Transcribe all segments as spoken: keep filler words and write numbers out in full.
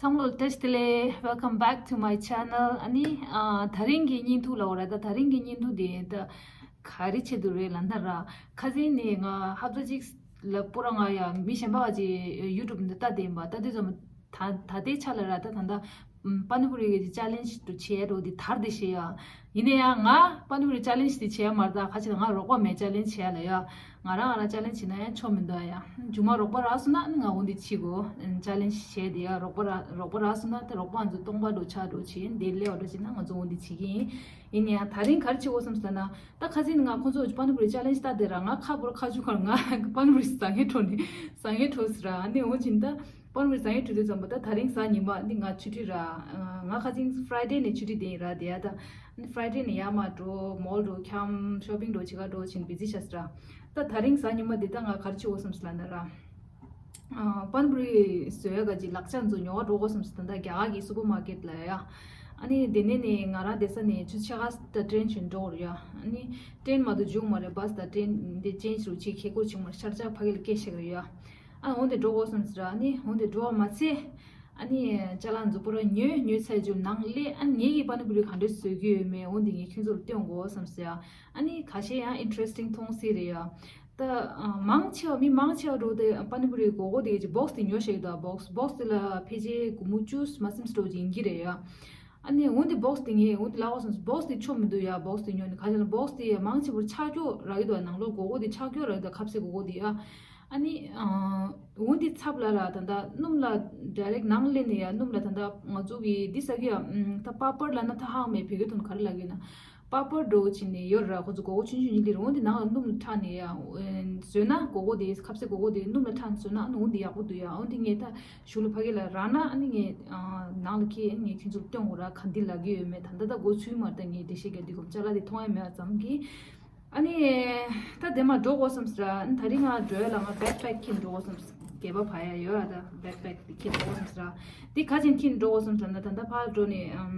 ཚང་མ་ལ་བཀྲ་ཤིས་བདེ་ལེགས། Welcome back to my channel. ཨ་ནི་ཨ་དེ་རིང་གི་བརྙན་ཐུང་ལབ་དགོས་རེད། ད་དེ་རིང་གི་བརྙན་ཐུང་དེ་ད་ག་རེ་བྱེད་དུ་རེད་ལབ་ན་ར། ཁ་སང་ནས་ང་ཧབ་ཏ་གཅིག་ལ་པུ་ར་ང་ཡ་མི་གཞན་པ་གཅིག་ཡུ་ཊུབ་འདི་ལྟ་བསྡད་ཡིན་པ། ད་དེ་ཙམ་ད་ད་ལྟའི་ཆ་ལ་ར། ད་ད་ད་པ་ནི་པུ་རི་གི་ཅལ་ལེན་ཇི་དུ་བྱས་འགྲོ་དེ་དར་དེ་ཤེས་ཡ། ཡིན་ན་ཡང་ང་པ་ནི་པུ་རི་ཅལ་ལེན་ཇི་དེ་བྱས་ཡ་མ་རེད། ད་ཁ་ཅིག་ལ་ང་རོགས་པ་མེད་ཅལ་ལེན་ཇི་བྱས་ཡ་ལ་ཡ། ང་རང་ང་རང་ཅལ་ལེན་ཇི་བྱས་ན་ཡང་ཆོ་མི་འདུག་ཡ། མཇུག་མ་རོགས་པ་རག་སོང་ན་ནི་ང་འོ་འདི་བྱེད་དགོས། ཅལ་ལེན་ཇི་བྱས་དེ་ཡ་རོགས་པ་རག་རོགས་པ་རག་སོང་ན། ད་རོགས་པ་ང་ཚོ་སྟོང་པ་འགྲོ་ཆ་འགྲོ་བྱེད་འདི་ལས་འོ་འགྲོ་བྱེད་ན་ང་ཚོ་འོ་འདི་བྱེད་ཀྱི་ཡིན། ཡིན་ན་ཡང་དེ་རིང་ག་རེ་བྱེད་དགོས་བསམ་ཟེར་ན། ད་ཁ་སང་ནི་ང་ཁོང་ཚོ་པ་ནི་པུ་རི་ཅལ་ལེན་ཇི་ལྟ་དེ་ར། ང་ཁ་བོར་ཁ་ཆུ་ཁར་ང་པ་ནི་པུ་རི་ཟ་ངེ་འགྲོ་ནི་ཟ་ངེ་འགྲོ་ཟེར་ར། ཨ་ནི་འོ་བྱེད་ད་པ་ནི་པུ་རི་ཟ་ངེ་འགྲོ་དུས་ཙམ་པ། ད་དེ་རིང་གཟའ་ཉི་མ་ནི་ང་ཆུ་ཊི་ར། ང་ཁ་སང་ཕ་རའི་ཌེ་ནས་ཆུ་ཊི་དེ་ཡིན་ར། དེ་ཡ་ད་ཕ་རའི་ཌེ་ནས་ཡར་མར་འགྲོ། མོལ་འགྲོ། འཁྱམ། ཤོ་པིང་འགྲོ། བྱེད་ག་འགྲོ་བྱེད་བི་ཛི་ཆགས་ཟེར་ར། ད་དེ་རིང་གཟའ་ཉི་མ་འདི་ད་ང་ག་རེ་བྱེད་དགོས་བསམ་ཟེར་ལབ་ན་ར། ཨ་པ་ནི་པུ་རི་བཟོ་ཡ་ག་ཅིག་ལག་ཆ་ཚོ་ཉོ་བ་འགྲོ་དགོས་བསམ་ཟེར། ད་རྒྱ་གར་གི་སུ་པར་མར་ཀེཊ་ལ་ཡ། ཨ་ནི་དེ་ནས་ནས་ང་རང་བསྡད་ས་ནས་ཆུ་ཚོད་ཕྱེད་ཀ་ད་ཊེན་བཞིན་འགྲོ་རེད་ཡ། ཨ་ནི་ཊེན་མ་གཏོགས་འཇུག་མ་རེད། བྷ་སི་ད་ཊེན་འདི་ཅེན་ཇི་རུ་ཆེ་ཁེ་ཀོར་ཆུང་མར་ཤར་ཆག་ཕ་གི་ལ་སྐད་ཤེག་རེད་ཡ། ཨ་འོ་འདི་འགྲོ་དགོས་བསམ་ཟེར། ཨ་ནི་འོ་འདི་འགྲོ་བ་མ་ཚད། ཨ་ནི་ཅ་ལག་མཛུབ་པོ་ར་ཉོས། ཉོས་ཚར་རྗེས་ནང་སླེབས། ཨ་ནི་ངེད་ཀྱི་པ་ནི་པུ་རི་ག་འདྲས་བཟོ་གི་ཡོད་མེད་འོ་འདི་ངས་ཁྱོད་ཚོར་སྟོན་དགོས་བསམ་ཟེར་ཡ། ཨ་ནི་ཁ་ཤས་ཡང་ཨིན་ཊ་རེ་སི་ཊིང་མཐོང་སྲིད་རེད་ཡ། ད་ཨ་མང་ཆེ་བ་མི་མང་ཆེ་བ་འགྲོ་དེ་པ་ནི་པུ་རི་གོ་གོ་དེ་གི་བོག་སི་དེ་ཉོ་ཤེས་ད། བོག་སི་བོག་སི་དེ་ལ་ཕལ་ཆེར་སྒོར་མོ་བཅུ་མ་ཟིན་སི་ཊོ་ཅིག་ཡིན་གྱི་རེད་ཡ། ཨ་ནི་འོ་འདི་བོག་སི་དེ་ངས་འོ་འདི་ལབ་དགོས་བསམ། བོག་སི་དེ་ཆོ་མི་འདུག་ཡ། བོག་སི་དེ་ཉོ་ནི་ག་ཅི་ལ་བོག་སི་དེ་མང་ཆེ་བར་ཆག་སྐྱོ་རག་གི་འདུག་ནང་ལོགས་གོ་གོ་དེ་ཆག་སྐྱོ་རག་གི་འདུག་ཁ་ཟས་གོ་གོ་དེ་ཡ། ཨ་ནི་ཨ་འོ་འདི་ཚབ་ལ་ལ་ད་ལྟ་སྣུམ་ལ་ཌའི་རེག་ནང་སླེབས་ནས་ཡ། སྣུམ་ལ་ད་ལྟ་ང་ཚོ་གི་འདི་ཟ་གི་ཡ། ཨམ་ད་པ་པར་ལབ་ན་ད་ཧ་གོ་མེད། བོད་སྐད་ཐོག་ནས་ག་རེ་ལབ་གི་ཡོད་ན། པ་པར་འགྲོ་བྱས་ནས་ཡོད་ར། ཁོ་ཚོ་གོ་གོ་ཆུང་ཆུང་ཡིན་གྱི་རེད། འོ་འདི་ནང་ལ་སྣུམ་ལ་འཁྲག་ནས་ཡ། ཨེ་བཟོས་ན་གོ་གོ་དེ་ཁ་ཟས་གོ་གོ་དེ་སྣུམ་ལ་འཁྲག་ནས་བཟོས་ན་ཨ་ནི་འོ་འདི་ཡག་པོ་འདུག་ཡ། འོ་འདི་ངས་ད་གཞུག་ལ་ཕ་གི་ལ་རག་ན་ཨ་ནི་ངས་ཨ་ནང་ལ་ཁྱེར། ངས་ཁྱོད་ཚོར་སྟོན་དགོས་ར། ག་འདི་ལབ་གི་ཡོད་མེད། ད་ལྟ་ད་གོ་ཚུལ་མ་རེད། ད་ངས་འགྲེལ་བཤད་རྒྱག་དུས་སྒོམ་ཅ་ལག་དེ་མཐོང་ཡ་མེད་པ་ཙམ་གྱིས། ཨ་ནི་ད་དེ་མ་འགྲོ་དགོས་བསམ་ཟེར་ར། ཨ་ནི་དེ་རིང་ང་འགྲོ་ཡ་ལ་ང་བེག་ཕེག་འཁྱེར་འགྲོ་དགོས་བསམ། སྒལ་པ་བབས་ཡ་ཡོད་ར། ད་བེག་ཕེག་དེ་འཁྱེར་འགྲོ་དགོས་བསམ་ཟེར་ར། དེ་ག་ཅིག་འཁྱེར་འགྲོ་དགོས་བསམ་ཟེར་ན། ད་ལྟ་ཕར་འགྲོ་ནས་ཨམ་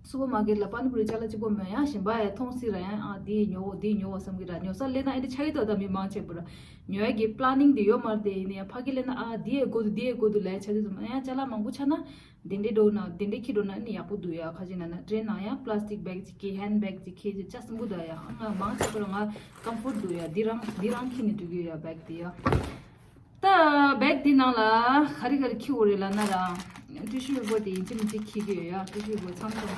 སུ་པར་མར་ཀེཊ་ལ་པ་ནི་པུ་རི་ཅ་ལག་གཅིག་པོ་མེད། ཡང་གཞན་པ་ཡ་མཐོང་སྲིད་ར། ཡང་ཨ་འདི་ཉོ་འོ་འདི་ཉོ་འོ་བསམ་གི་ར། ཉོ་ས་སླེབས་ན་ཨེ་འདྲ་ཆགས་ཀྱི་འདུག་ད་མི་མང་ཆེ་བོ་ར་ཉོ་ཡ་གི་པི་ལ་ནིང་དེ་ཡོད་མ་རེད། དེ་ཡིན་ན་ཡང་ཕ་གི་སླེབས་ན་ཨ་འདི་ཡ་དགོས་འདུག་འདི་ཡ་དགོས་འདུག་ལབ་ཡ་ཆགས་དུས་ཙམ། ཡང་ཅ་ལག་མང་པོ་ཆགས་ན་དེ་འདྲས་འགྲོ་ན། དེ་འདྲས་འཁྱེར་འགྲོ་ན་ཨ་ནི་ཡག་པོ་འདུག་ཡ། ཁ་ཅིག་ན་ན་ཊེན་ནང་ཡང་པི་ལ་སི་ཊིག་བེག་ཅིག་འཁྱེར། ཧེན་ཌི་བེག་ཅིག་འཁྱེར། ཅིག་ཅག་སེམས་ཁུར་འདུག་ཡ། ང་མང་ཆེ་བོ་ར་ང་ཀམ་ཕོརཊ་འདུག་ཡ། འདི་རང་འདི་རང་འཁྱེར་ནས་འགྲོ་གི་ཡོད་ཡ། བེག་དེ་ཡ། ད་བེག་འདི་ནང་ལ་ག་རེ་ག་རེ་འཁྱེར་དགོས་རེད་ལབ་ན་ར། ཊི་ཤུ་པེ་པར་དེ་ཡིན་གཅིག་མིན་གཅིག་འཁྱེར་གྱི་ཡོད་ཡ། ཊི་ཤུ་པེ་པར་ཚང་ཚང་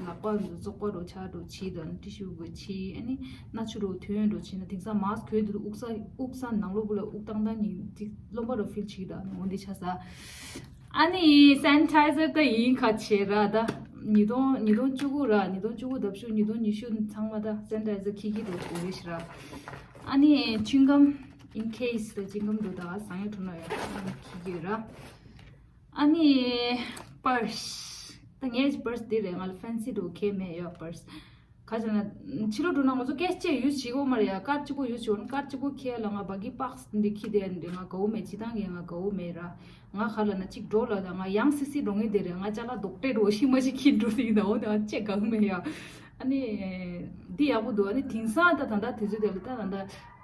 ལག་པ་འདི་བཙོག་པ་འགྲོ་ཆགས་འགྲོ་བྱེད་དང་། ཊི་ཤུ་པེ་པར་བྱེད། ཨ་ནི་སྣ་ཆུ་འགྲོ་ཐོན་འགྲོ་བྱེད་ན། དེང་སང་མཱ་སི་ཀི་གྱོན་དུས་དབུགས་ས་དབུགས་ས་ནང་ལོགས་བུ་ལ་དབུགས་བཏང་བཏང་ཉིན་ཅིག་རློན་པ་འགྲོ་ཕིལ་བྱེད་དང་། འོ་འདི་ཆགས་ས། ཨ་ནི་སེ་ནི་ཊའི་ཛར་ད་ཡིན་ཁ་ཆེ་ར། ད་ཉིས་སྟོང་ཉིས་སྟོང་བཅུ་དགུ་ར། ཉིས་སྟོང་བཅུ་དགུ་ལྡབ་ཤུ་ཉིས་སྟོང་ཉི་ཤུ་ཚང་མ་ད་སེ་ནི་ཊའི་ཛར་འཁྱེར་གྱི་འགྲོ་དགོས་རེད་ཤི་ར། ཨ་ནི་ཅུན་གམ་ཨིན་ཁེ་སི་ད་ཅུན་གམ་འགྲོ་ད་བཟང་ཡོད་འགྲོ་ན་ཡ་འཁྱེར་གྱི་ཡོད་ར། ཨ་ནི་པར་སི། ད་ངའི་པར་སི་འདི་རེད། ང་ལ་ཕེན་སི་འགྲོ་ཁེ་མེད་ཡོད་པར་སི། ག་ཅི་ན་ཕྱི་ལོགས་འགྲོ་ན་ང་ཚོ་ཀེ་ཤི་ཅིག་ཡུ་སི་བྱེད་དགོས་མ་རེད་ཡ། ཀར་ཌ་གཅིག་པོ་ཡུ་སི་བྱེད་དགོས་ན། ཀར་ཌ་གཅིག་པོ་ཁྱེར་ལ་ང་བྷ་གི་པོག་སི་འདི་འཁྱེར་བསྡད་ཡ་འདི་རེད། ང་དགའ་བོ་མེད། སྤྱིར་བཏང་གི་ང་དགའ་བོ་མེད་ར། ང་ག་ལ་ན་གཅིག་འགྲོ་ལ་ད་ང་ཡང་སི་སི་འགྲོ་ངེས་དེ་རེད། ང་ཅ་ལག་རྡོག་ཏྲེ་འགྲོ་ཤི་མ་ཤི་འཁྱེར་འགྲོ་དེ་ཡིན་ད། འོ་ད་ང་ཅེ་དགའ་བོ་མེད་ཡ། ཨ་ནི་འདི་ཡག་པོ་འདུག་ཨ་ནི་དེང་སང་ད་ད་ལྟ་དུས་ཚོད་དེ་ལ་ད་ད་ལྟ་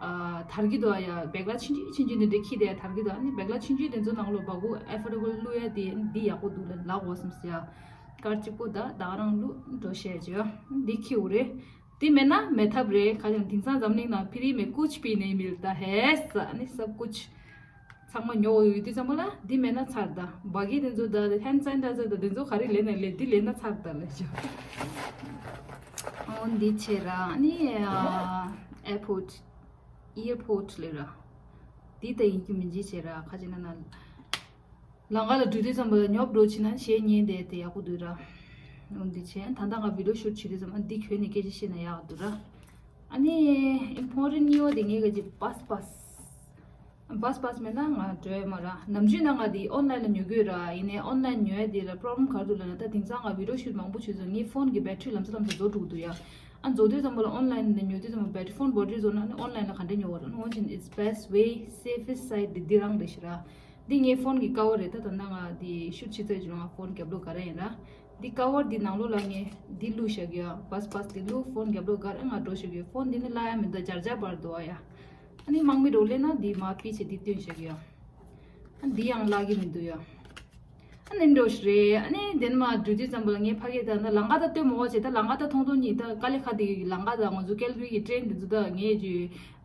ཨ་དར་གྱི་འདུག་ཨ་ཡ། བེག་ལ་ཆུང་ཆུང་ཆུང་ཆུང་དེ་འདྲ་འཁྱེར་བསྡད་ཡ་དར་གྱི་འདུག་ཨ་ནི་བེག་ལ་ཆུང་ཆུང་དེ་ཚོ་ནང་ལོགས་བྷ་གུ་ཨེ་ཕོར་ཌེ་བལ་བླུག་ཡ་དེ་འདི་ཡག་པོ་འདུག་ལབ་ལབ་དགོས་བསམ་སོང་ཡ། ཀར་ཌ་གཅིག་པོ་ད་ད་ག་རང་བླུག་འགྲོ་ཤེས་བྱོས། འདི་འཁྱེར་དགོས་རེད། འདི་མེད་ན་མེད་ཐབས་རེད། ག་ཅི་ན་དེང་སང་འཛམ་གླིང་ནང་ཕི་རི་མེ་ཀུཆ་བྷི་ནེ་མིལ་ཏ་ཧེ། ཨ་ནི་སབ་ཀུཆ་ཚང་མ་ཉོ་ཡོད་དུས་ཙམ་པ་ལ་འདི་མེད་ན་ཚར། ད་བྷ་གི་དེ་ཚོ་ད་ཧེན་ཌི་སེ་ནི་ཊའི་ཛར་ད་དེ་ཚོ་ག་རེ་ལེན་ན་ལེན། འདི་ལེན་ན་ཚར་ད་ལབ་བྱོས། འོ་འདི་བྱས་ར། ཨ་ནི་ཨེར་པོརཊ་ཨེར་པོརཊ་ལབ་ར། འདི་ད་ཡིན་གཅིག་མིན་གཅིག་བྱས་ར། ག་ཅི་ན་ན། ལམ་ཁ་ལ་འགྲོ་དུས་ཙམ་པ་ཉོབ་འགྲོ་ཕྱིན་ན་གཞས་ཉན་བསྡད་དེ་ཡག་པོ་འདུག་ར། འོ་འདི་བྱས། ད་ལྟ་ང་བི་ཌི་ཡོ་ཤུ་ཊི་བྱེད་དུས་ཙམ་པ་འདི་གྱོན་ནས་སྐད་ཆ་བཤད་ན་ཡག་འདུག་ར། ཨ་ནི་ཨིམ་པོར་ཊེན་ཊི་གཉིས་པ་དེ་ངའི་ག་ཅིག་བྷ་སི་པཱ་སི། བྷ་སི་པཱ་སི་མེད་ན་ང་འགྲོ་ཡ་མ་ར། ནམ་རྒྱུན་ན་ང་འདི་ཨོན་ལའིན་ལ་ཉོ་གི་ཡོད་ར། ཡིན་ནའི་ཨོན་ལའིན་ཉོ་ཡ་དེ་ལ་པོ་རོབ་ལེམ་ག་རེ་འདུག་ལབ་ན། ད་དེང་སང་ང་བི་ཌི་ཡོ་ཤུ་ཊི་མང་པོ་བྱས་ཙང་ངའི་ཕོན་གྱི་བེ་ཊི་རི་ལམ་སང་ལམ་སང་རྫོགས་འགྲོ་གི་འདུག་ཡ། ཨ་རྫོགས་དུས་ཙམ་པ་ལ་ཨོན་ལའིན་ནས་ཉོ་དུས་ཙམ་པ་བེ་ཊི་རི་ཕོན་བེ་ཊི་རི་རྫོགས་ན་ཨ་ནི་ཨོན་ལའིན་ལ་ག་འདྲས་ཉོ་བ་རེད། ཨ་ནི་འོན་ཅིན་it's best way, safest side འདི་འདི་རང་རེད་ཤི་ར། འདི་ངའི་ཕོན་གྱི་ཀ་བར་རེད། ད་ད་ལྟ་ང་འདི་ཤུ་ཊི་བྱེད་ཚར་རྗེས་ང་ཕོན་རྒྱབ་ལོགས་ག་རེ་ཡིན་ར། འདི་ཀ་བར་འདི་ནང་ལོགས་ལ་ངས་འདི་བླུགས་བཞག་གི་ཡོད། བྷ་སི་པཱ་སི་འདི་བླུགས། ཕོན་རྒྱབ་ལོགས་ག་རེ་ང་འགྲོ་བཞག་གི་ཡོད། ཕོན་འདི་ནི་བརླག་ཡ་མི་འདུག་འཇར་འཇར་བར་འདུག་ཨ་ཡ། ཨ་ནི་དམག་མི་འགྲོ་སླེབས་ན་འདི་མར་ཕུད་བྱས་འདི་བཏོན་བཞག་གི་ཡོད། ཨ་འདི་ཡང་བརླག་གི་མི་འདུག་ཡ། ཨ་ནི་འགྲོ་ཞིག་རེད། ཨ་ནི་དེ་ནས་མར་འགྲོ་དུས་ཙམ་པ་ལ་ངས་ཕ་གིར་ད་ལྟ་ལམ་ཁ་ད་སྟོན་མ་དགོས་བྱས། ད་ལམ་ཁ་ད་ཐུང་ཐུང་གཉིས། ད་དཀའ་ལས་ཁག་དེ་གི་ལམ་ཁ་ད་ང་ཚོ་ཀལ་གྷ་རི་གི་ཊེན་དེ་ཚོ་ད་ངས་ཀྱི་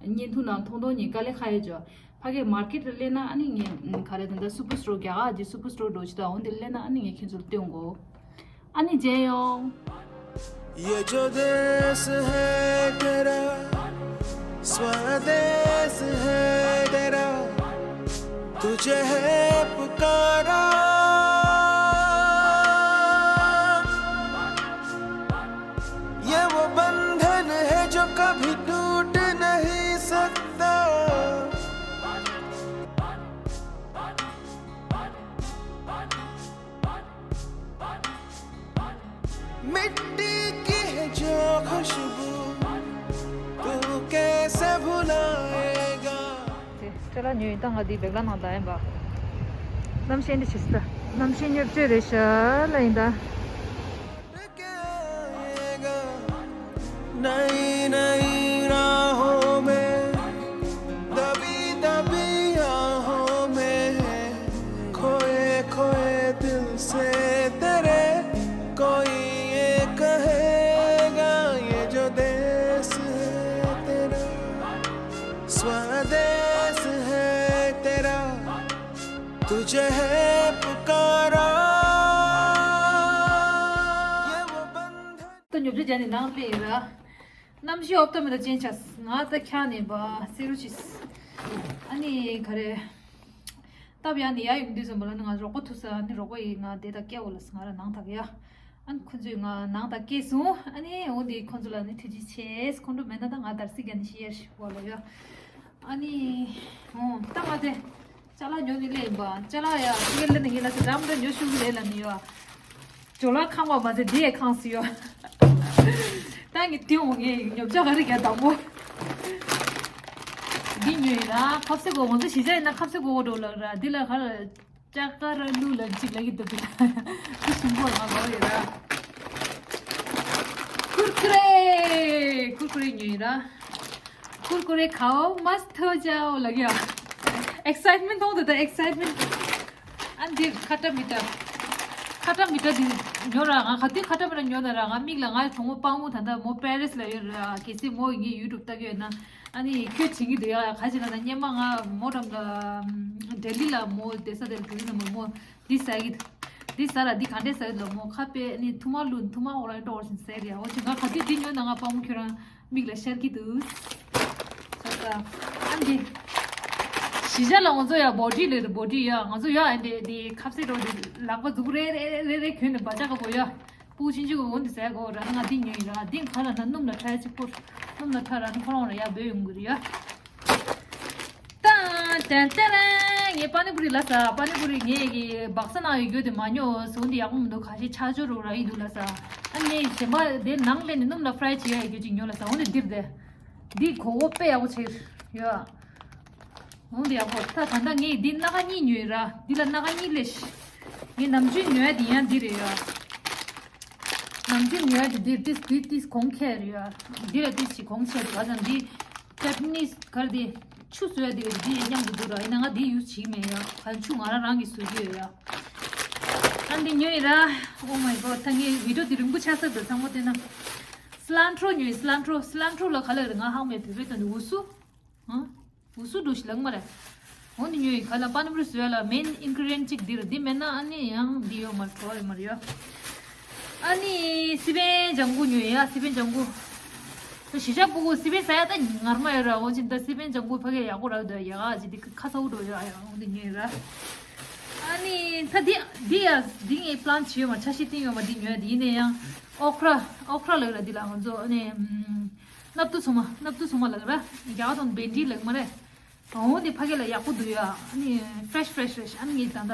བརྙན་ཐུང་ནང་ཐུང་ཐུང་གཉིས་དཀའ་ལས་ཁག་ཡོད་ཅོ། ཕ་གིར་མར་ཀེཊ་ལ་སླེབས་ན་ཨ་ནི་ངས་ག་རེ་ད་ད་སུ་པར་སི་ཊོར། རྒྱ་གར་གྱི་སུ་པར་སི་ཊོར་འགྲོ་ཆེད་ད་འོང་དེ་སླེབས་ན་ཨ་ནི་ངས་ཁྱེད་ཚོར་སྟོན་གོ། ཨ་ནི་མཇལ་ཡོང་། ये जो देश है तेरा, स्वदेश है तेरा, तुझे है पुकारा। ये वो बंधन है जो कभी टूट नहीं सकता। मिट्टी की है जो खुशबू, तू कैसे भुलाएगा। དེ་སྤྲེལ་ལ་ཉོས་ཡིན། ད་ང་འདི་བེག་ལ་ནང་ད་ཡིན་པ། གནམ་གཤིས་འདི་ཆེ་སི་ད། གནམ་གཤིས་ཉོབ་ཅོས་རེད་ཤག་ལ་ཡིན་ད། नई नई राहों में, दबी दबी आहों में, खोए खोए दिल से तेरे, कोई ये कहेगा, ये जो देश है तेरा, स्वदेश है तेरा, तुझे है पुकारा। ये वो बंधन ད་ཉོབ་ཅོས་བྱས་ནས་ནང་སླེབས་ཡིན་ར། གནམ་གཤིས་ཨོབ་ཏོ་མེ་ད་ཅན་ཆགས། ང་ད་འཁྱག་ནས་པ་སེ་རུ་ཆིས། ཨ་ནི་ག་རེ། སྟབས་ཡག་ནས་ཡར་ཡོང་དུས་ཙམ་པ་ལ་ནི་ང་རོགས་པ་ཐུག་ས། ཨ་ནི་རོགས་པ་ཡིས་ང་དེ་ད་སྐྱེལ་འོ་ལ་ང་ར་ནང་ཐག་ཡ། ཨ་ནི་ཁོ་ཚོས་ང་ནང་ད་སྐྱེལ་སོང་། ཨ་ནི་འོ་འདི་ཁོ་ཚོ་ལ་ནི་ཐུགས་རྗེ་ཆེ། ཁོང་ཁྲོ་མེད་ན་ད་ང་དར་སིག་རྒྱ་ནི་ཤི་ཡར་ཤི་བ་ལ་ཡ། ཨ་ནི་འོ་ད་ང་དེ་ཅ་ལག་ཉོ་ནི་ལེན་པ། ཅ་ལག་ཡ་ཐིག་ལེ་ནི་ཡིན་ན་སི་རམ་ད་ཉོ་ཤུགས་ལེ་ལ་ནི་ཡ། ཇོ་ལགས་ཁང་བ་མ་ཟད་འདི་ཡས་ཁང་སི་ཡོ། ད་ངས་དེ་འོ་ངས་ཉོ་ཅ་ག་རེ་རྒྱ་དང་པོ། འདི་ཉོས་ཡིན་ན་ཁབ་སེ་གོ་ང་ཚོ་གཞིས་ཆགས་ཡིན་ན་ཁབ་སེ་གོ་གོ་འགྲོ་ལ་ར། འདི་ལ་ཁ་ལ། ཅ་ཀ་ར་ལུ་ལ་གཅིག་ལ་གི་འདུག་གི། ཁུ་སུམ་པོ་ལ་ང་ལོ་ཡོད་ར། ཁུར་ཁུ་རེ། ཁུར་ཁུ་རེ་ཉོས་ར། ཁུར་ཁུ་རེ་ཁའོ་མ་སི་ཐོ་ཅའོ་ལ་གི་ཡ། ཨེག་སའིཊ་མེན་ཊི་མཐོང་འདུག་ད་ཨེག་སའིཊ་མེན་ཊི། ཨ་འདི་ཁ་ཏ་མི་ཏ། ཁ་ཏ་མི་ཏ་འདི་ཉོ་ར། ང་ག་དུས་ཁ་ཏ་མི་ཏ་ཉོ་ན་ར་ང་མིག་ལ་ང་གྲོགས་མོ་སྤང་མོ་ད་ལྟ་མོ་པེ་རིས་ལ་ཡོད་ར། གལ་སྲིད་མོ་ངའི་ཡུ་ཊུབ་ལྟ་གི་ཡོད་ན། ཨ་ནི་ཁྱོད་བྱེད་ཀྱི་འདུག་ཡ། ག་ཅི་ལ་ན་སྙེ་མ་ང་མོ་འགྲམ་ལ་ལྡི་ལི་ལ་མོ་བསྡད་ས་དེར་གུ་ན་མོ་མོ་འདི་ཟ་གི་འདི་ཟ་ར་འདི་ག་འདྲས་ཟ་གི་ལ་མོ་ཁ་པེ་ཨ་ནི་ཐུ་མ་ལུ་ཐུ་མ་འོ་ར་འགྲོ་བར་ཞིན་ཟེར་ཡ། འོ་ཅི་ང་ག་དུས་འདི་ཉོ་ན་ང་སྤང་མོ་ཁྱོད་རང་མིག་ལ་ཤར་གི་འདུག་ས་ས་ཨ་འདི་གཞིས་ཆགས་ལ་ང་ཚོ་ཡ་བོ་ཌི་ལེ་བོ་ཌི་ཡ་ང་ཚོ་ཡ་ཨ་འདི་འདི་ཁབ་སེ་འགྲོ་འདི་ལག་པ་འཛུགས་རེ་རེ་རེ་རེ་གྱོན་ནས་བ་ཅག་ག་གོ་ཡ། སྤུ་ཆིན་ཆུ་གི་འོ་འདི་ཟས་གོ་ར། ང་འདི་ཉོས་ཡིན་ར། འདི་ག་ལ་ན་སྣུམ་ལ་ཁྲ་ཡ་གཅིག་པོ། སྣུམ་ལ་ཁྲ་ར་ནི་ཁོ་རང་ར་ཡ་བོད་ཡོང་གི་རེད་ཡ། ཏན་ཏན་ཏན་ར། ངས་པ་ནི་པུ་རི་ལ་ཟ། པ་ནི་པུ་རི་ངས་གི་བག་ས་ནང་ཡོད་རྒྱུ་དེ་མ་ཉོ་སོང་། འདི་ཡག་པོ་མི་འདུག་ཁ་ཤས་ཆ་ཆོ་རུ་ར་ཡི་འདུག་ལ་ཟ། ཨ་ངས་གཞན་པ་དེ་ནང་ལས་ནི་སྣུམ་ལ་ཕ་རའི་བྱེད་ཡ་ཡོད་རྒྱུ་ཅིག་ཉོ་ལ་ཟ། འོ་འདི་འདིར་དེ། འདི་གོ་བོ་དཔེ་ཡག་པོ་ཆེ་ཡོད། འོང་དེ་ཡག་པོ། ད་ད་ལྟ་ངས་འདི་སྣ་ཁ་གཉིས་ཉོས་ར། འདི་ལ་སྣ་ཁ་གཉིས་ལས་ཤི། ངས་ནམ་རྒྱུན་ཉོ་ཡ་དེ་ཡང་འདི་རེད་ཡ། ནམ་རྒྱུན་ཉོ་ཡ་དེ་འདི་ཏིས་འདི་ཏིས་གོང་ཁེ་རེད་ཡ། འདི་ལ་ཏིས་ཞིག་གོང་ཆེ་རེད་བ་ཙང་འདི་ཅབ་ནིས་གར་དེ་ཆུ་བཟོ་ཡ་དེ་འདི་ཡང་མཉམ་དུ་འདུག་ར། ཡིན་ན་ང་འདི་ཡུས་བྱེད་མེད་ཡ། ག་ཆུ་ང་རང་རང་གིས་བཟོ་གི་ཡོད་ཡ། ཨ་འདི་ཉོས་ཡིན་ར། Oh my god། ད་ངའི་བི་ཌིའོ་དེ་རིང་པོ་ཆགས་ས་འདུག་ཚང་མ་བལྟས་ན། སི་ལན་ཊྲོ་ཉོས་ཡིན། སི་ལན་ཊྲོ། སི་ལན་ཊྲོ་ལ་ག་ལ་རེད། ང་ཧང་མེད་བོད་པའི་དོན་དུ་འུ་སུ། ཧང་། འུ་སུ་འགྲོ་ཞིག་ལག་མ་རེད། འོ་འདི་ཉོས་ཡིན། ག་ལ་པ་ནི་པུ་རི་བཟོ་ཡ་ལ་མེན་ཨིན་གི་རི་ཌི་ཡན་གཅིག་འདི་རེད། འདི་མེད་ན་ཨ་ནི་ཡང་འདི་ཡོད་མ་རེད། བྲོ་བ་ཡོད་མ་རེད་ཡ། ཨ་ནི་སི་པན་ལྗང་གུ་ཉོས་ཡ། སི་པན་ལྗང་གུ། གཞིས་ཆགས་སྤུ་གུ་སི་པན་ཟ་ཡ་ད་ངར་མ་ཡོད་ར། འོ་ཅི་ད་སི་པན་ལྗང་གུ་ཕ་གི་ཡག་པོ་རག་འདུག་ཡ། ག་ཅི་འདི་ཁ་ཚ་བོ་འགྲོ་ཡ་ཡ། འོ་འདི་ཉོས་ཡ་ར། ཨ་ནི་ད་འདི་འདི་ཡ་འདི་ངས་པི་ལན་བྱས་ཡོད་མ། ཆ་ཤས་བཏིང་ཡོད་མ། འདི་ཉོས་ཡ། འདི་ཡིན་ན་ཡང་ཨོ་ཁྲ་ཨོ་ཁྲ་ལབ་ར། འདི་ལ་ང་ཚོ་ཨ་ནི་ཨམ། སྣབས་ཏོ་ཚོ་མ། སྣབས་ཏོ་ཚོ་མ་ལབ་ར། རྒྱ་གར་དང་བེན་ཌི་ལབ་མ་རེད། འོ་འདི་ཕ་གི་ལ་ཡག་པོ་འདུག་ཡ། ཨ་ནི་ཕི་རེ་ཤི་ཕི་རེ་ཤི་ཕི་རེ་ཤི། ཨ་ནི་ངས་ད་ལྟ་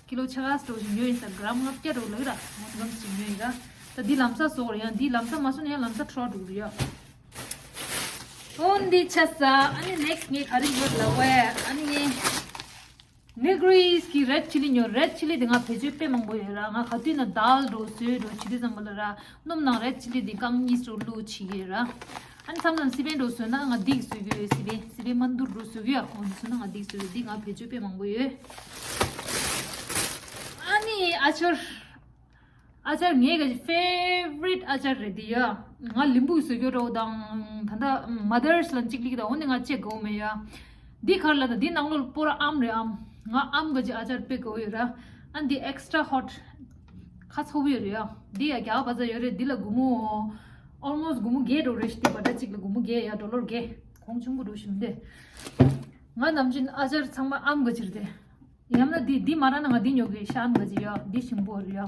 ཀི་ལོ་ཕྱེད་ཀ་སྤྲོ་ཞིག་ཉོས་ཡིན་ས། གྲམ་ལྔ་བརྒྱ་འགྲོ་ལབ་ར། འོ་འདི་གམ་ཞིག་ཉོས་ཡིན་ར། ད་འདི་ལམ་སང་བཟོ་དགོས་རེད། ཡང་འདི་ལམ་སང་མ་བཟོ་ན་ཡང་ལམ་སང་འཕྲོ་འགྲོ་གི་རེད་ཡ། འོ་འདི་ཆ་ས། ཨ་ནི་ནེག་སི་ཊི་ངས་ག་རེ་ཉོས་ལབ་བས། ཨ་ནི་ངས་ནི་གྷི་རི་སི་གི་རེད་ཆི་ལི་ཉོས། རེད་ཆི་ལི་དེ་ང་བེད་སྤྱོད་དཔེ་མང་པོ་ཡོད་ར། ང་ག་དུས་ན་དཱལ་འགྲོ་ཟོས་འགྲོ་བྱེད་དུས་ཙམ་པ་ལ་ར། སྣུམ་ནང་རེད་ཆི་ལི་དེ་རྐང་གཉིས་སུ་བླུགས་བྱེད་ཀྱི་ཡོད་ར། ཨ་ནི་མཚམས་མཚམས་སི་པན་འགྲོ་ཟོས་ན་ང་འདི་གི་བཟོས་ཀྱི་ཡོད། སི་པན་སི་པན་མན་དུར་འགྲོ་ཟོས་ཀྱི་ཡོད། འོ་འདི་ཟོས་ན་ང་འདི་གི་བཟོས་ཀྱི་ཡོད། འདི་ང་བེད་སྤྱོད་དཔེ་མང་པོ་ཡོད། ཨ་ནི་ ཨ་ཅར། ཨ་ཅར་ངའི་ག་ཅི་ཕེ་ཝ་རིཊ་ཨ་ཅར་རེད་དེ་ཡ། ང་ལིམ་བུ་བཟོ་རྒྱུ་འདྲ་བོ་དང་ད་ལྟ་མ་དར་སི་ལ་གཅིག་ལིག་དང་འོ་ནི་ང་ཅེ་གོ་མེད་ཡ། འདི་གར་ལ་ད་འདི་ནང་ལོགས་པོ་ར་ཨམ་རེད་ཨམ། ང་ཨམ་ག་ཅི་ཨ་ཅར་དཔེ་གོ་ཡོད་ར། ཨ་འདི་ཨེག་སི་ཊ་ར་ཧོཊ་ཁ་ཚ་པོ་ཡོད་རེད་ཡ། འདི་ཡ་རྒྱ་གར་བ་ཛར་ཡོད་རེད། འདི་ལ་སྒོར་མོ་ཨོལ་མོ་སི་སྒོར་མོ་བརྒྱད་འགྲོ་རེད་ཤི། འདི་བ་ད་གཅིག་ལ་སྒོར་མོ་བརྒྱད་ཡ་ཌོ་ལར་བརྒྱད། གོང་ཆུང་པོ་འགྲོ་ཤི་མི་འདི། ང་ནམ་རྒྱུན་ཨ་ཅར་ཚང་མ་ཨམ་ག་ཅིར་དེ། ཡང་ན་འདི་འདི་མ་ར་ན་ང་འདི་ཉོ་གི་ཤན་ག་ཅི་ཡ། འདི་ཞིམ་པོ་རེད་ཡ།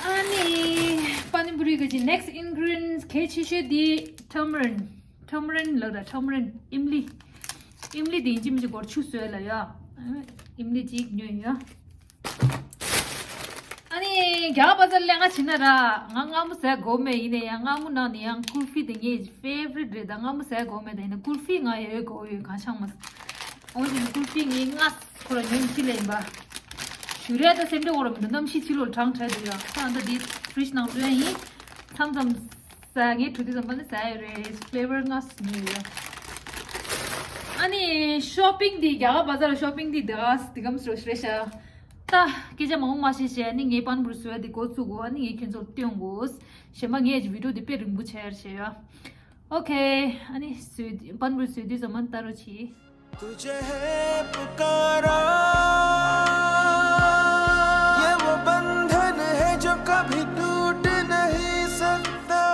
ཨ་ནི་པ་ནི་པུ་རི་ག་ཅི་ནེག་སི་ཊི་ཨིན་གི་རི་ཌི་ཡེན་ཊི་གལ་ཆེ་ཤོས་འདི་ཊར་མ་རིན། ཊར་མ་རིན་ལབ་ར། ཊར་མ་རིན་ཨིམ་ལི། ཨིམ་ལི་འདི་ཡིན་གཅིག་མིན་གཅིག་སྒོར་ཆུ་བཟོས་ལ་ཡ། ཨིམ་ལི་གཅིག་ཉོས་ཡ། ཨ་ནི་རྒྱ་གར་བ་ཛར་ལས་ཀ་བྱེད་ན་ར་ང་མངར་མོ་ཟ་དགོས་མེད། ཡིན་ནའི་ཡང་མངར་མོ་ནང་ནས་ཡང་ཀུལ་ཕི་དེ་ངའི་ཕེ་ཝ་རིཊ་རེད། ད་མངར་མོ་ཟ་དགོས་མེད། ད་ཡིན་ན་ཀུལ་ཕི་ང་ཡོད་དགོས་ཡོད་གང་ཤང་མ་ཟ། འོ་དེ་ནི་ཀུལ་ཕི་ངའི་མངར་ཁོ་ར་ཉོན་ཅི་ལེན་པ། ཞུ་རེད་ད་སེམས་ཁྲལ་འོ་ར་མི་འདུག་གནམ་གཤིས་ཕྱི་ལོགས་གྲང་དྲགས་འདུག་ཡ། ཁོ་ཨ་ད་འདི་ཕི་རིཇ་ནང་བླུགས་ཡིན། མཚམས་མཚམས་ཟ་ངའི་གྲོ་དེ་ཙམ་པ་ནི་ཟ་ཡོད་རེད། ཕེ་ཝ་རིཊ་མངར་ཉོས་ཡོད། ཨ་ནི་ཤོ་པིང་འདི་རྒྱ་གར་བ་ཛར་ལ་ཤོ་པིང་འདི་འདི་ག་འདི་གམ་སོ་རེད་ཤག་ད་སྐད་ཆ་མང་པོ་མ་བཤད་བྱས་ནི་ངའི་པན་པུར་བཟོ་ཡ་དེ་འགོ་བཙུགས་གོ། ཨ་ནི་ངས་ཁྱོད་ཚོར་སྟོན་གོ། གཞན་པ་ངའི་བི་ཌིའོ་དེ་དཔེ་རིང་པོ་ཆགས་ཡ་བྱས་ཡ། ཨོ་ཁེ། ཨ་ནི་བཟོས་པན་པུར་བཟོས་དུས་ཙམ་མ་ལྟ་རོགས་གྱིས། तुझे है पुकारा, ये वो बंधन है जो कभी टूट नहीं सकता।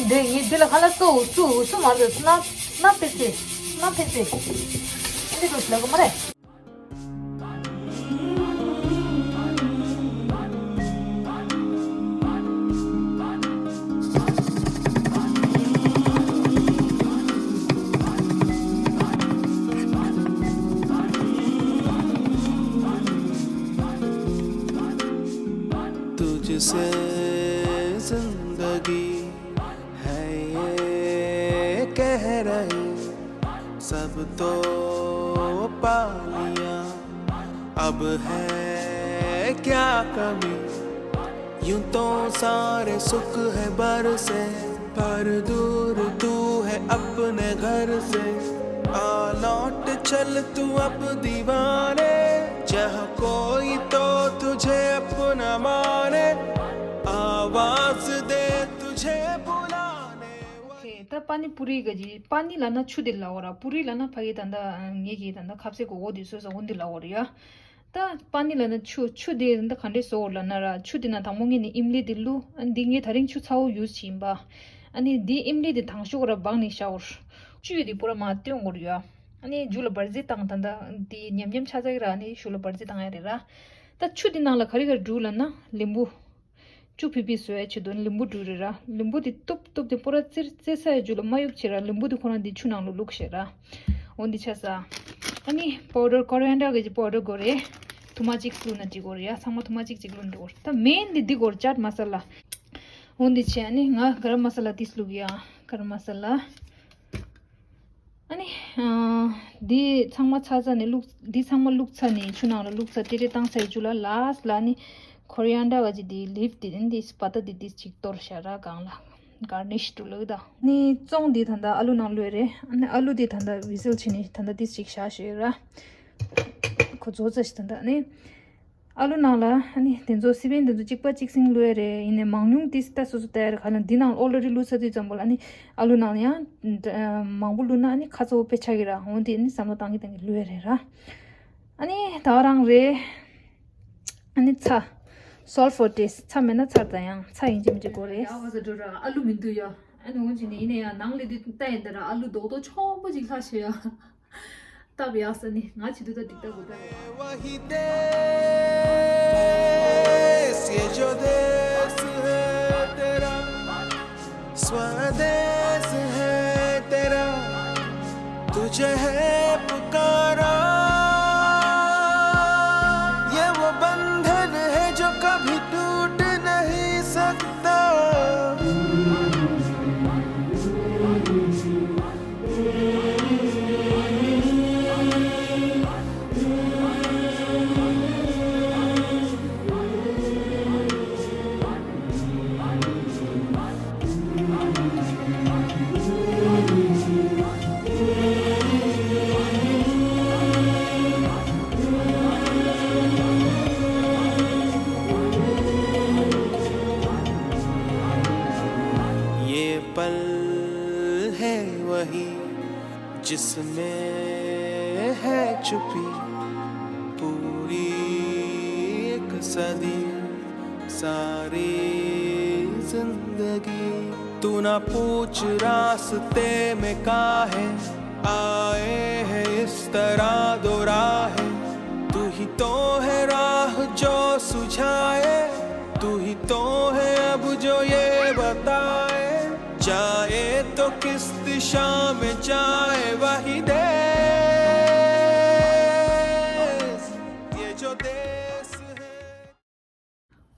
འདི་ཡིན་འདི་ལ་ཁ་ལ་སུ་སུ་སུ་མ་ལུས་སྣ་སྣ་ཕེ་སེ་སྣ་ཕེ་སེ། འདི་ལུས་ལ་གོ་མ་རེད། तुझसे जिंदगी है ये कह रही, सब तो पा लिया, अब है क्या कमी? यूं तो सारे सुख है बरसे, पर दूर तू है अपने घर से। आ लौट चल तू अब दीवाने, जहाँ कोई तो तुझे अपना माने, आवाज दे तुझे बुलाने। ཨོ་ཁེ། ད་པ་ནི་པུ་རི་ག་ཅི། པ་ནི་ལབ་ན་ཆུ་དེ་ལབ་དགོས་ར། པུ་རི་ལབ་ན་ཕ་གི་ད་ལྟ་ངེད་ཀྱི་ད་ལྟ་ཁ་ཟས་གོ་གོ་དེ་བཟོས་ས་འོ་འདི་ལབ་དགོས་རེད་ཡ། ད་པ་ནི་ལབ་ན་ཆུ། ཆུ་དེ་ད་ག་འདྲས་བཟོ་དགོས་ལབ་ན་ར། ཆུ་དེ་ན་དང་པོ་ངས་ནི་ཨིམ་ལི་དེ་བླུགས། ཨ་འདི་ངས་ད་རིང་ཆུ་ཚ་བོ་ཡུས་བྱས་ཡིན་པ། ཨ་ནི་འདི་ཨིམ་ལི་དེ་དྭངས་ཤོས་ར་སྦངས་ནས་བཞག་དགོས། བཅུད་དེ་པུ་ར་མར་བཏོན་དགོས་རེད་ཡ། ཨ་ནི་མཇུག་ལ་འབར་རྫས་བཏང་། ད་ད་འདི་ཉམས་ཉམས་ཆགས་ཚར་གི་ར། ཨ་ནི་གཞུག་ལ་འབར་རྫས་བཏང་ཡ་རེད་ར། ད་ཆུ་དེ་ནང་ལ་ག་རེ་ག་རེ་བླུགས་ལབ་ན་ལིམ་བུ། བཅུ་ཕི་ཕི་བཟོ་ཡ་ཆེད་དུ་ལིམ་བུ་བླུགས་རེད་ར། ལིམ་བུ་དེ་གཏུབ་གཏུབ་དེ་པོ་ར་བཙིར་བཙིར་ཚར་ཡ་རྒྱུ་ལ་མ་གཡུག་བྱེད་ར། ལིམ་བུ་དེ་ཁོ་རང་དེ་ཆུ་ནང་ལ་བླུགས་བྱེད་ར། འོ་འདི་ཆ་ས། ཨ་ནི་པའུ་ཌར་ཀོ་རི་ཨན་ཌར་གི་པའུ་ཌར་དགོས་རེད། ཐུར་མ་གཅིག་བླུགས་ན་འགྲིག་གོ་རེད་ཡ། ཚང་མ་ཐུར་མ་གཅིག་གཅིག་བླུགས་འགྲིག་གོ་རེད། ད་མེན་དེ་འདི་དགོས་རེད། ཅཱཊ་མ་ས་ལ། འོ་འདི་བྱས། ཨ་ནི་ང་ག་རམ་མ་ས་ལ་ཏིས་བླུགས་ཡ། ག་རམ་མ་ས་ལ། ཨ་ནི། ཨ། འདི་ཚང་མ་ཚར་ཚར་ནས་བླུགས། འདི་ཚང་མ་བླུགས་ཚར་ནས་ཆུ་ནང་ལ་བླུགས་ཚར་ཏེ་ཏེ་བཏང་ཚར་ཡི་ཆུ་ལ་ལཱསི་ལ་ཨ་ནི་ཁོ་རི་ཨན་ཌར་ག་ཅི་འདི་ལིབ་འདི་འདི་པ་ཏ་འདི་འདི་ཅིག་གཏོར་བཞག་ར་སྒང་ལ། གར་ནིཤ་འདྲ་བོ་ལབ་ད། ནི་བཙོང་འདི་ད་ལྟ་ཨ་ལུ་ནང་བླུགས་རེད། ཨ་ནི་ཨ་ལུ་འདི་ད་ལྟ་ཝི་སིལ་བྱས་ནས་ད་ལྟ་འདི་ཅིག་བཞག་བཞག་ཡོད་ར། ཁོ་ཚོ་ཚ་ཞིག་ད་ལྟ་ནི། ཨ་ལུ་ནང་ལ་ཨ་ནི་དེ་ཚོ་སི་པན་དེ་ཚོ་གཅིག་པ་གཅིག་སྲིང་བླུགས་ཡ་རེད། ཡིན་ནའི་མང་ཉུང་ཏིས་ཏ་སོ་སོ་ལྟ་ཡ་རེད། ག་ལ་འདི་ནང་ཨོ་ལ་རེ་ཌི་བླུགས་ཚར་དུས་ཙམ་པོ་ལ་ཨ་ནི་ཨ་ལུ་ནང་ལ་ཡང་མང་པོ་བླུགས་ན་ཨ་ནི་ཁ་ཚ་བོ་དཔེ་ཆགས་ཀྱི་ར། འོ་འདི་ཨ་ནི་བསམ་བློ་བཏང་གི་བཏང་གི་བླུགས་ཡ་རེད་ར། ཨ་ནི་ད་ག་རང་རེད། ཨ་ནི་ཚྭ། སོལ་ཕོར་ཊེསི། ཚྭ་མེད་ན་ཚར་ད་ཡང་ཚྭ་ཡིན་གཅིག་མིན་གཅིག་དགོས་རེད། ཡ་བ་ཟ་འགྲོ་ར་ཨ་ལུ་མི་འདུག་ཡ། ཨ་ནི་འོ་འདི་ནི་ཡིན་ནའི་ཡང་ནང་ལས་དུས་ལྟ་ཡིན་ད་ར་ཨ་ལུ་རྡོག་རྡོག་ཆོག་པོ་ཅིག་ལྷག་ཤེས་ཡ། སྟབས་ཡག་ས་ནི་ང་བྱེད་དུས་ད་འགྲིག་ད་གོ་ད། वही देश, ये जो देश है तेरा, स्वदेश है तेरा, तुझे है पुकारा। ये वो बंधन है जो कभी टूट नहीं सकता। छुपी पूरी एक सदी, सारी जिंदगी। तू ना पूछ रास्ते में काहे आए हैं इस तरह दो राहें। तू ही तो है राह जो सुझाए, तू ही तो है अब जो ये बताए, जाए तो किस दिशा में जाए वही देश। ये जो देश है।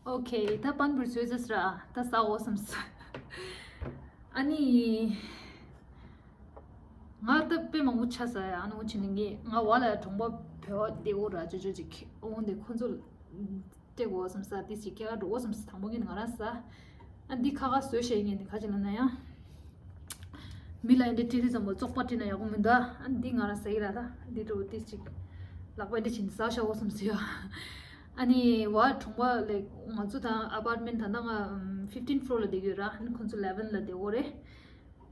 ཨོ་ཁེ། ད་པན་པུར་བཟོས་ཚར་ར། ད་ཟ་འོ་བསམས། ཨ་ནི། ང་ད་དཔེ་མང་པོ་ཆ་ཟ་ཡ། ཨ་ནི་འོ་ཆི་ནི་ངས་ང་བ་ལ་གྲོང་པ་བོད་བ་བསྡད་འོ་ར། ཅོ་ཅོ་ཅིག་འོ་འདི་ཁོ་ཚོ་སྤྲད་དགོས་བསམ་ས། དེ་ཅིག་སྐྱེལ་ག་འགྲོ་འོ་བསམ་ས། དང་པོ་ངས་ང་རང་ཟ། ཨ་འདི་ཁ་ཁ་བཟོས་བཤད་ངས་འདི་ཁ་ཅིག་ལ་ན་ཡང་། མི་ལ་འདི་ཏི་རི་ཙམ་པོ་བཙོག་པ་བྲིས་ན་ཡག་པོ་མི་འདུག་ཨ་འདི་ང་རང་ཟ་གི་ར། ད་འདི་འགྲོ་དེ་ཅིག་ལག་པ་འདི་བྱིན་ཟ་ཤ་འོ་བསམ་ཟེར་ཡ། ཨ་ནི་བ་གྲོང་པ་ལེགས་ང་ཚོ་དང་ཨ་པར་ཊི་མེན་ཊི་ད་ལྟ་ང་ཕིཕ་ཊིན་ཕི་ལོར་ལ་བསྡད་ཡོད་ར། ཨ་ནི་ཁོང་ཚོ་ཨི་ལེ་ཝན་ལ་བསྡད་འོ་རེད།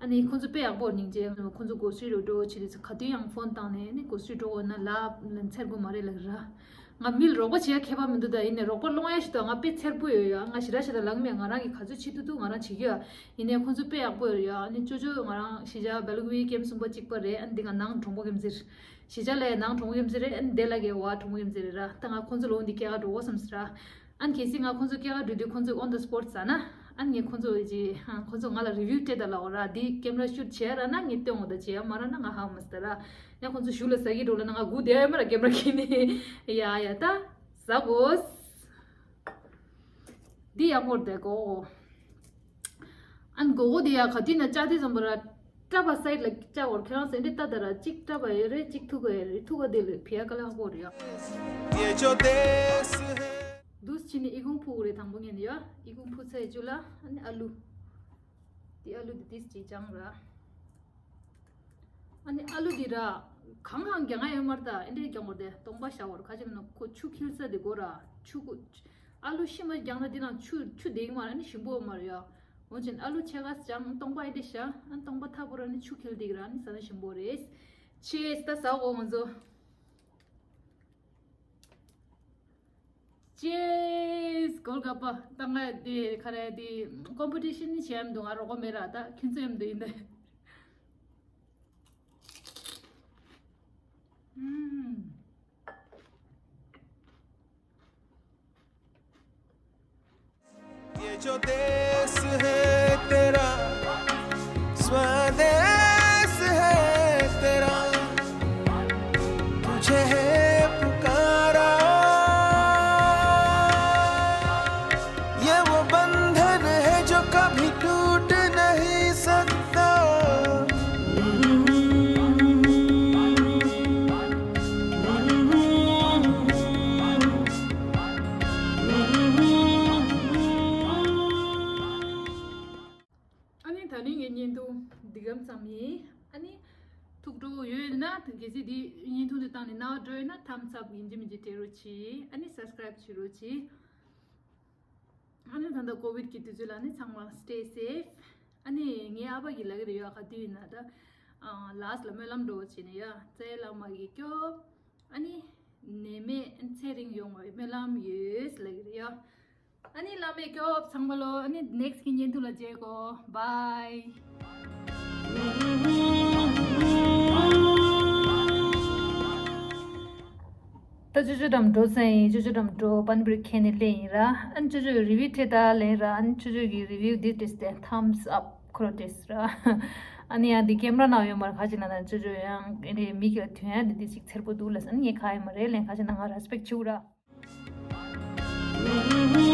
ཨ་ནི་ཁོང་ཚོ་དཔེ་ཡག་པོ་སྙིང་རྗེ། ཁོང་ཚོ་གོ་སི་ཊི་རི་འགྲོ་ཆེ་རེད། ག་དུས་ཡང་ཕོན་བཏང་ནས་ཨ་ནི་གོ་སི་ཊི་རི་འགྲོ་འོ་ན་ལབ་ལན་འཚེར་དགོས་མ་རེད་ལབ་ར། ང་མི་ལ་རོགས་པ་བྱེད་ཡ་མཁས་པ་མི་འདུག་ད་ཡིན་ནའི་རོགས་པ་སློང་ཡ་ཞིག་འདུག་ང་དཔེ་འཚེར་པོ་ཡོད་ཡ། ང་ཞེ་དྲག་ཞེ་དྲག་ལངས་མེད། ང་རང་གིས་ག་ཚོད་བྱེད་ཐུབ་ཐུབ་ང་རང་བྱེད་ཀྱི་ཡ། ཡིན་ནའི་ཁོང་ཚོ་དཔེ་ཡག་པོ་ཡོད་ཡ། ཨ་ནི་ཅོ་ཅོ་ང་རང་གཞིས་ཆགས་སྦེལ་ཀོབ་པེ་ཀེམ་གསུམ་པ་གཅིག་པ་རེད། ཨ་ནི་འདི་ང་ནང་གྲོང་པ་ཀེམ་ཟེར། གཞིས་ཆགས་ལ་ཡ་ནང་གྲོང་པ་ཀེམ་ཟེར་རེད། ཨ་ནི་དེ་ལ་གའི་བ་གྲོང་པ་ཀེམ་ཟེར་རེད་ར། ད་ང་ཁོང་ཚོ་ལོ་འདི་སྐྱེལ་ག་འགྲོ་འོ་བསམ་ཟེར་ར། ཨ་ནི་གལ་སྲིད་ང་ཁོང་ཚོ་སྐྱེལ་ག་འགྲོ་དུས་ཁོང་ཚོས་on the spot ཟ་ན། ཨ་ནི་ངས་ཁོང་ཚོ་ཅི་ཁོང་ཚོ་ང་ལ་རི་བིའུ་སྤྲད་ད་ལབ་འོ་ར། འདི་ཀེམ་ར་ཤུ་ཊི་བྱས་ར་ན་ངས་སྟོན་འོ། ད་བྱས་ཡ་མ་ར་ན་ང་ཧ་མ་སྟ་ར། ཡང་ཁོང་ཚོ་གཞུག་ལ་ཟ་གི་འགྲོ་ལབ་ན་ང་སྒུག་བསྡད་ཡ་མ་ར། ཀེམ་ར་ཁྱེར་ནས་ཡ་ཡ་ད་ཟ་དགོས། འདི་ཡག་པོ་རེད་གོ། ཨ་ནི་སྒོར་སྒོར་འདི་ཡ་ག་དུས་ན་ལྕགས་དེ་ཙམ་པ་ར། སྐྲ་པ་སའིཌ་ལ་ལྕགས་འོར་ཁྱེད་རང་ཚོ་འདི་ལྟ་ད་ར། གཅིག་སྐྲ་པ་ཡོད་རེད། གཅིག་ཐུག་ག་ཡོད་རེད། ཐུག་ག་དེ་ལ་ཕི་ཡ་ཀ་ལ་ཧ་གོ་རེད་ཡ། དུས་ཕྱི་ནས་ཨི་ཁུང་ཕུག་རེད། དང་པོ་ངན་ཡ་ཨི་ཁུང་ཕུག་ཚ་ཡི་ཅུ་ལ། ཨ་ནི་ཨ་ལུ། དེ་ཨ་ལུ་དེ་དེ་ཅིག་ཅང་ར། ཨ་ནི་ཨ་ལུ་འདི་ར། གང་གང་རྒྱག་ང་ཡོད་མ་རེད། ད་ཨེ་འདྲས་རྒྱག་དགོས་རེད། སྟོང་པ་བཞག་བར་ཁ་ཅིག་ན་ཁོ་ཆུ་འཁྱིལ་ས་དེ་དགོས་ར། ཆུ་ཁོ། ཨ་ལུ་ཤི་མ་རྒྱག་ན་འདི་ནང་ཆུ་ཆུ་བསྡད་ཀྱི་མ་རེད། ཨ་ནི་ཞིམ་པོ་མ་རེད་ཡ། འོན་ཀྱང་ཨ་ལུ་ཕྱེད་ཀ་ཅང་སྟོང་པ་ཨེ་འདྲས་བཞག་ཨ་སྟོང་པ་ཐག་པོ་ར། ཨ་ནི་ཆུ་འཁྱིལ་བསྡད་ཀྱི་ར། ཨ་ནི་ཟ་ན་ཞིམ་པོ་རེད། ཆེས་ད་ཟ་འོ་ང་ཚོ། ཅེས་གོལ་ག་པ། ད་ང་དེ་ག་རེ་དེ་ཀོམ་པི་ཊི་ཤན་བྱས་ཡམ་འདུག་ང་རོགས་པ་མེད་ར། ད་ཁྱོད་ཚོ་ཡམ་འདུག་ཡིན་ད། ཨུམ། ये जो देश है तेरा, स्वदेश है तेरा, तुझे है पुकारा। ये वो बंधन है जो कभी टूट नहीं सकता। ཨ་ནི་ད་ནི་ངའི་བརྙན་ཐུང་འདི་གམ་ཙམ་ཡིན། ཨ་ནི་ཐུགས་སྤྲོ་ཡོད་ན་ད་གལ་སྲིད་འདི་བརྙན་ཐུང་འདི་བཏང་ནས་ན་བ་འགྲོ་ཡོད་ན་ཐམ་སི་ཨབ་ཡིན་གཅིག་མིན་གཅིག་སྤྲད་རོགས་གྱིས། ཨ་ནི་སབ་སི་ཀ་རེབ་བྱེད་རོགས་གྱིས། ཨ་ནི་ད་ལྟ་ཀོ་བིད་ཀྱི་དུས་ཚོད་ལ་ནི་ཚང་མ་stay safe། ཨ་ནི་ངའི་ཨ་ཕ་གིས་ལབ་ཀྱི་རེད་ཡ། ག་དུས་ཡིན་ན་ད་ལཱསི་ལ་སྨོན་ལམ་འགྲོ་བྱས་ནས་ཡ། རྩ་བའི་བླ་མ་གིས་སྐྱོབ། ཨ་ནི་ནད་མེད་ཚེ་རིང་ཡོང་བའི་སྨོན་ལམ་ཡོད་ལབ་ཀྱི་རེད་ཡ། ཨ་ནི་བླ་མས་སྐྱོབ་ཚང་མ་ལོ། ཨ་ནི་ནེག་སི་ཊི་གི་བརྙན་ཐུང་ལ་མཇལ་གོ། བྷའི། ད་ཅོ་ཅོ་འགྲམ་འགྲོ་ཟེར་ཡིན། ཅོ་ཅོ་འགྲམ་འགྲོ་པན་པུར་ཁྱེར་ནས་སླེབས་ཡིན་ར། ཨ་ནི་ཅོ་ཅོ་གི་རི་བིའུ་སྤྲད་ད་ལེན་ར། ཨ་ནི་ཅོ་ཅོ་གི་རི་བིའུ་འདི་བྲིས་ཏེ་ཐམ་སི་ཨབ་ཁོ་ར་བྲིས་ར། ཨ་ནི་ཡང་འདི་ཀེམ་ར་ནང་ཡོད་མ་རེད། ཁ་ཅིག་ན་ད་ཅོ་ཅོ་ཡང་ཨེ་འདྲའི་མིག་གི་ཐོན་ཡ་འདི་འདི་ཅིག་འཚེར་པོ་འདུག་ལ་ཟེར། ཨ་ནི་ངས་ཁ་ཡ་མ་རེད་ལེན། ཁ་ཅིག་ན་ང་རེ་སི་པེག་ཊི་བྱེད་ར།